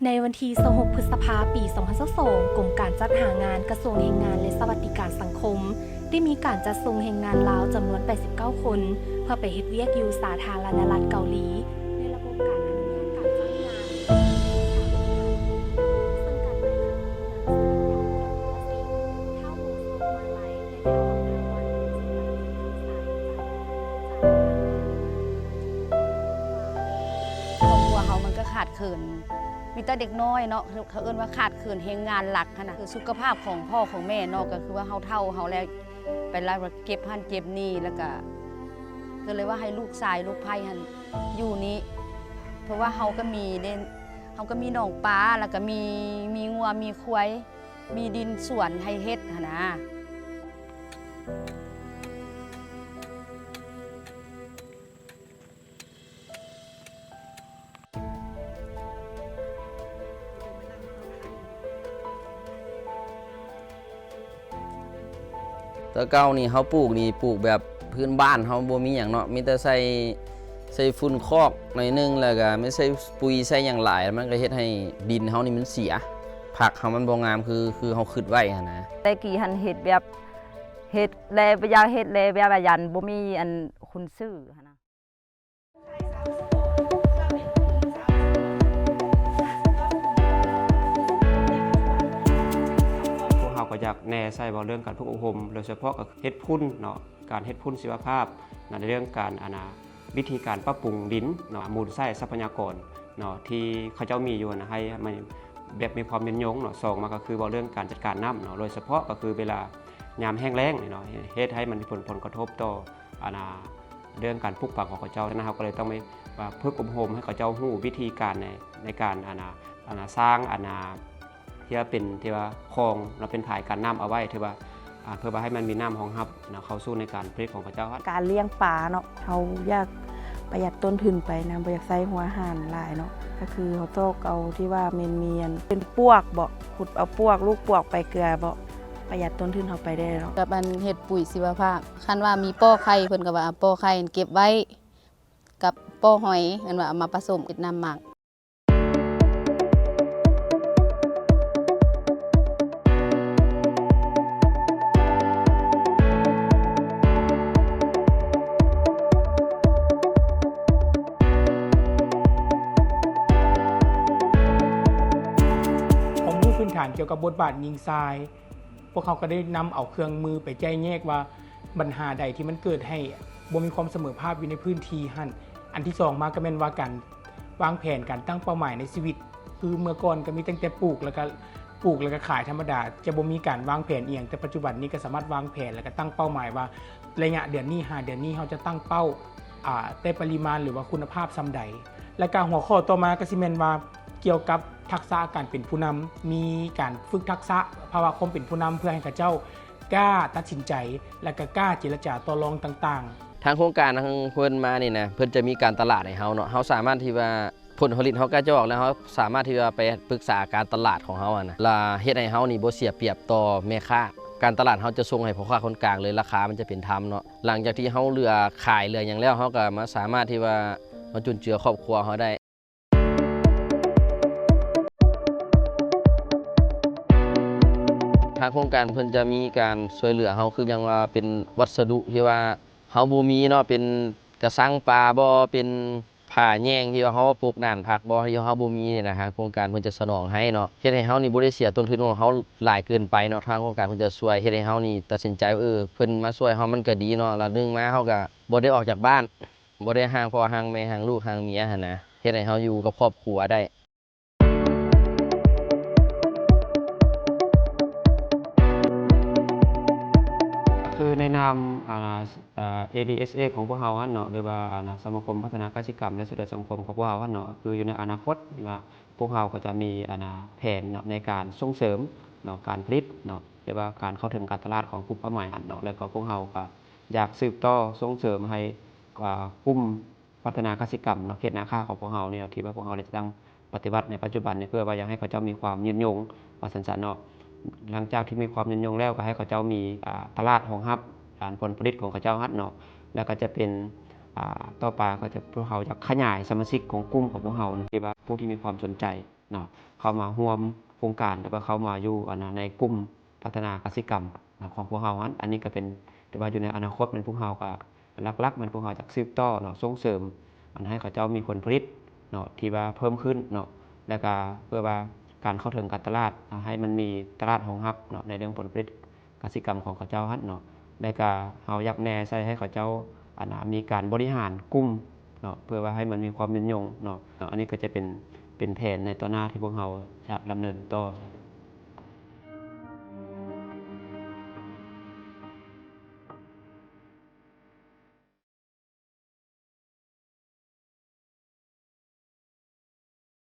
ໃນວັນທີຊາວຫົກ ພຶດສະພາ ປີສອງພັນຊາວສອງ, ກົມການຈັດຫາງານ ກະຊວງແຮງງານ ແລະ ສະຫວັດດີການສັງຄົມ ໄດ້ມີການຈັດສົ່ງແຮງງານລາວຈຳນວນແປດສິບເກົ້າຄົນ ເພື່ອໄປເຮັດວຽກຢູ່ສາທາລະນະລັດເກົາຫຼີ ໃນລະບົບການອະນຸຍາດການຈ້າງງານ. ຄອບຄົວເຮົາມັນກໍຂາດເຂີນ ມີແຕ່ເດັກນ້ອຍເນາະ ເຂົາເອີ້ນວ່າຂາດເຂີນແຮງງານຫຼັກຫັ້ນນະ. ຄືສຸຂະພາບຂອງພໍ່ຂອງແມ່ເນາະ ກໍຄືວ່າເຮົາເຖົ້າເຮົາແລ້ວ ໄປລະເກັບຫັ້ນເກັບນີ້ ແລ້ວກໍ ກໍເລີຍວ່າໃຫ້ລູກຊາຍລູກໃພ້ຫັ້ນຢູ່ນີ້ ເພາະວ່າເຮົາກໍມີເດ້ ເຮົາກໍມີໜອງປາ ແລ້ວກໍມີ ມີງົວ ມີຄວາຍ ມີດິນສວນໃຫ້ເຮັດຫັ້ນນະ. ແຕ່ເກົ່ານີ້ເຮົາປູກນີ້ ປູກແບບພື້ນບ້ານ ເຮົາບໍ່ມີຫຍັງເນາະ ມີແຕ່ໃສ່ ໃສ່ຝຸ່ນຄອກໜ້ອຍໜຶ່ງ ແລ້ວກໍແມ່ນໃສ່ປຸຍໃສ່ຫຍັງຫຼາຍ ມັນກໍເຮັດໃຫ້ດິນເຮົານີ້ມັນເສຍ ຜັກເຮົາມັນບໍ່ງາມຄື ຄືເຮົາຄິດໄວ້ຫັ້ນນະ. ແຕ່ກີ້ຫັ້ນເຮັດແບບ ເຮັດແລ້ວບໍ່ຢາກເຮັດແລ້ວ ແບບວ່າຢ້ານບໍ່ມີອັນຄົນຊື້ຫັ້ນນະ. ພວກເຮົາກໍຢາກແນໃສ່ເວົ້າເລື່ອງການຝຶກອົບຮົມ ໂດຍສະເພາະກໍເຮັດຝຸ່ນເນາະ ການເຮັດຝຸ່ນຊີວະພາບ ໃນເລື່ອງການ ອັນນະ ວິທີການປັບປຸງດິນເນາະ ມູນໃຊ້ຊັບພະຍາກອນເນາະ ທີ່ເຂົາເຈົ້າມີຢູ່ນະ ໃຫ້ມັນແບບມີຄວາມຍືນຍົງເນາະ. ສອງມາກໍຄືເວົ້າເລື່ອງການຈັດການນ້ຳເນາະ ໂດຍສະເພາະກໍຄືເວລາຍາມແຫ້ງແລ້ງນີ້ເນາະ ເຮັດໃຫ້ມັນມີຜົນ ຜົນກະທົບຕໍ່ ອັນນະ ເລື່ອງການປູກຝັງຂອງເຂົາເຈົ້າ. ສະນັ້ນເຮົາກໍເລີຍຕ້ອງໄປ ວ່າ ຝຶກອົບຮົມໃຫ້ເຂົາເຈົ້າຮູ້ວິທີການໃນ ໃນການ ອັນນະ ອັນນະ ສ້າງ ອັນນະ ທີ່ວ່າເປັນ ທີ່ວ່າຄອງ ແລ້ວເປັນຝາຍກັນນ້ຳເອົາໄວ້ ທີ່ວ່າ ອ່າ ເພື່ອວ່າໃຫ້ມັນມີນ້ຳຮອງຮັບນະ ເຂົ້າສູ່ໃນການຜະລິດຂອງເຂົາເຈົ້າ. ການລ້ຽງປາເນາະ ເຮົາຢາກປະຢັດຕົ້ນທຶນໄປນຳ ບໍ່ຢາກໃຊ້ຫົວອາຫານຫຼາຍເນາະ ກໍຄືເຮົາຊອກເອົາທີ່ວ່າແມ່ນມີອັນເປັນປວກເບາະ ຂຸດເອົາປວກ ລູກປວກໄປເກືອເບາະ ປະຢັດຕົ້ນທຶນເຮົາໄປໄດ້ເນາະ. ກັບອັນເຮັດປຸຍຊີວະພາບ ຄັນວ່າມີປໍ້ໄຂ່ ເພິ່ນກໍວ່າ ອາ ປໍ້ໄຂ່ເກັບໄວ້ ກັບປໍ້ຫອຍ ເພິ່ນວ່າເອົາມາປະສົມເຮັດນ້ຳໝັກ. ຄວາມຮູ້ພື້ນຖານກ່ຽວກັບບົດບາດຍິງຊາຍ ພວກເຮົາກໍໄດ້ນຳເອົາເຄື່ອງມືໄປໄຈ້ແຍກວ່າ ບັນຫາໃດທີ່ມັນເກີດໃຫ້ບໍ່ມີຄວາມສະເໝີພາບຢູ່ໃນພື້ນທີ່ຫັ້ນ. ອັນທີສອງມາກໍແມ່ນວ່າການວາງແຜນ ການຕັ້ງເປົ້າໝາຍໃນຊີວິດ ຄືເມື່ອກ່ອນກໍມີຕັ້ງແຕ່ປູກ ແລ້ວກໍ ປູກ ແລ້ວກໍຂາຍທຳມະດາ ຈະບໍ່ມີການວາງແຜນອີ່ຫຍັງ. ແຕ່ປັດຈຸບັນນີ້ກໍສາມາດວາງແຜນ ແລ້ວກໍຕັ້ງເປົ້າໝາຍວ່າ ໄລຍະເດືອນນີ້ ຫ້າເດືອນນີ້ ເຮົາຈະຕັ້ງເປົ້າ ອາ ແຕ່ປະລິມານ ຫຼືວ່າຄຸນນະພາບສ່ຳໃດ. ແລ້ວກໍຫົວຂໍ້ຕໍ່ມາກໍຊິແມ່ນວ່າ ກ່ຽວກັບທັກສະການເປັນຜູ້ນຳ ມີການຝຶກທັກສະພາວະຄວາມເປັນຜູ້ນຳ ເພື່ອໃຫ້ເຂົາເຈົ້າກ້າຕັດສິນໃຈ ແລະກະກ້າເຈລະຈາຕໍ່ລອງຕ່າງໆ. ທາງໂຄງການທາງເພິ່ນມານີ້ນະ ເພິ່ນຈະມີການຕະຫຼາດໃຫ້ເຮົາເນາະ ເຮົາສາມາດທີ່ວ່າ ຜົນຜະລິດເຮົາກະຈະອອກແລ້ວ ເຮົາສາມາດທີ່ວ່າໄປປຶກສາການຕະຫຼາດຂອງເຮົາຫັ້ນນະ ລະເຮັດໃຫ້ເຮົານີ້ບໍ່ເສຍປຽບຕໍ່ແມ່ຄ້າ. ການຕະຫຼາດເຮົາຈະສົ່ງໃຫ້ພໍ່ຄ້າຄົນກາງເລີຍ ລາຄາມັນຈະເປັນທຳເນາະ. ຫຼັງຈາກທີ່ເຮົາເຫຼືອຂາຍເຫຼືອຫຍັງແລ້ວ ເຮົາກະມາສາມາດທີ່ວ່າມາຈຸນເຈືອຄອບຄົວເຮົາໄດ້. ທາງໂຄງການເພິ່ນຈະມີການຊ່ວຍເຫຼືອເຮົາ ຄືຢ່າງວ່າເປັນວັດສະດຸທີ່ວ່າເຮົາບໍ່ມີເນາະ ເປັນກະຊັງປາບໍ ເປັນຜ້າແຍງທີ່ວ່າເຮົາປົກໜານຜັກບໍ ທີ່ເຮົາບໍ່ມີນີ້ນະ ທາງໂຄງການເພິ່ນຈະສະໜອງໃຫ້ເນາະ ເຮັດໃຫ້ເຮົານີ້ບໍ່ໄດ້ເສຍຕົ້ນທຶນຂອງເຮົາຫຼາຍເກີນໄປເນາະ. ທາງໂຄງການເພິ່ນຈະຊ່ວຍເຮັດໃຫ້ເຮົານີ້ຕັດສິນໃຈວ່າ ເອີ ເພິ່ນມາຊ່ວຍເຮົາມັນກະດີເນາະ ລະໜຶ່ງມາເຮົາກະບໍ່ໄດ້ອອກຈາກບ້ານ ບໍ່ໄດ້ຫ່າງພໍ່ຫ່າງແມ່ ຫ່າງລູກຫ່າງເມຍຫັ້ນນະ ເຮັດໃຫ້ເຮົາຢູ່ກັບຄອບຄົວໄດ້. ຄືໃນນາມ ອາ ເອດີເອສເອ ຂອງພວກເຮົາຫັ້ນເນາະ ຫຼືວ່າ ອາ ສະມາຄົມພັດທະນາກະສິກຳ ແລະ ຊ່ວຍເຫຼືອສັງຄົມຂອງພວກເຮົາຫັ້ນເນາະ ຄືຢູ່ໃນອະນາຄົດວ່າ ພວກເຮົາກໍຈະມີ ອາ ແຜນເນາະ ໃນການສົ່ງເສີມເນາະ ການຜະລິດເນາະ ຫຼືວ່າການເຂົ້າເຖິງການຕະຫຼາດຂອງກຸ່ມເປົ້າໝາຍຫັ້ນເນາະ ແລ້ວກໍພວກເຮົາກໍ ຢາກສືບຕໍ່ສົ່ງເສີມໃຫ້ ອາ ກຸ່ມພັດທະນາກະສິກຳເນາະ ເຂດນາຂ້າຂອງພວກເຮົານີ້ເນາະ ທີ່ວ່າພວກເຮົາໄດ້ຕັ້ງປະຕິບັດໃນປັດຈຸບັນນີ້ ເພື່ອວ່າຢາກໃຫ້ເຂົາເຈົ້າມີຄວາມຍືນຍົງ ວ່າຊັ້ນຊະເນາະ. ຫຼັງຈາກທີ່ມີຄວາມຍືນຍົງແລ້ວ ກໍໃຫ້ເຂົາເຈົ້າມີ ອາ ຕະຫຼາດຮອງຮັບການຜົນຜະລິດຂອງເຂົາເຈົ້າຫັ້ນເນາະ ແລ້ວກໍຈະເປັນ ອາ ຕໍ່ໄປກໍຈະ ພວກເຮົາຈະຂະຫຍາຍສະມາຊິກຂອງກຸ່ມຂອງພວກເຮົາ ທີ່ວ່າຜູ້ທີ່ມີຄວາມສົນໃຈ ເນາະ ເຂົ້າມາຮ່ວມໂຄງການ ຫຼືວ່າເຂົ້າມາຢູ່ອັນນ່າໃນກຸ່ມພັດທະນາກະສິກຳເນາະ ຂອງພວກເຮົາຫັ້ນ. ອັນນີ້ກໍເປັນ ຖືວ່າຢູ່ໃນອະນາຄົດແມ່ນພວກເຮົາກໍ ຫຼັກໆແມ່ນພວກເຮົາຈະສືບຕໍ່ເນາະ ສົ່ງເສີມອັນໃຫ້ເຂົາເຈົ້າມີຜົນຜະລິດເນາະ ທີ່ວ່າເພີ່ມຂຶ້ນເນາະ ແລ້ວກໍເພື່ອວ່າການເຂົ້າເຖິງການຕະຫຼາດເນາະ ໃຫ້ມັນມີຕະຫຼາດຮອງຮັບເນາະ ໃນເລື່ອງຜົນຜະລິດກະສິກຳຂອງເຂົາເຈົ້າຫັ້ນເນາະ. ແລ້ວກໍເຮົາຢາກແນໃສ່ໃຫ້ເຂົາເຈົ້າອັນນ່າມີການບໍລິຫານກຸ່ມເນາະ ເພື່ອວ່າໃຫ້ມັນມີຄວາມຍືນຍົງເນາະ. ເນາະ ອັນນີ້ກໍຈະເປັນ ເປັນແຜນໃນຕໍ່ໜ້າທີ່ພວກເຮົາຈະດຳເນີນຕໍ່.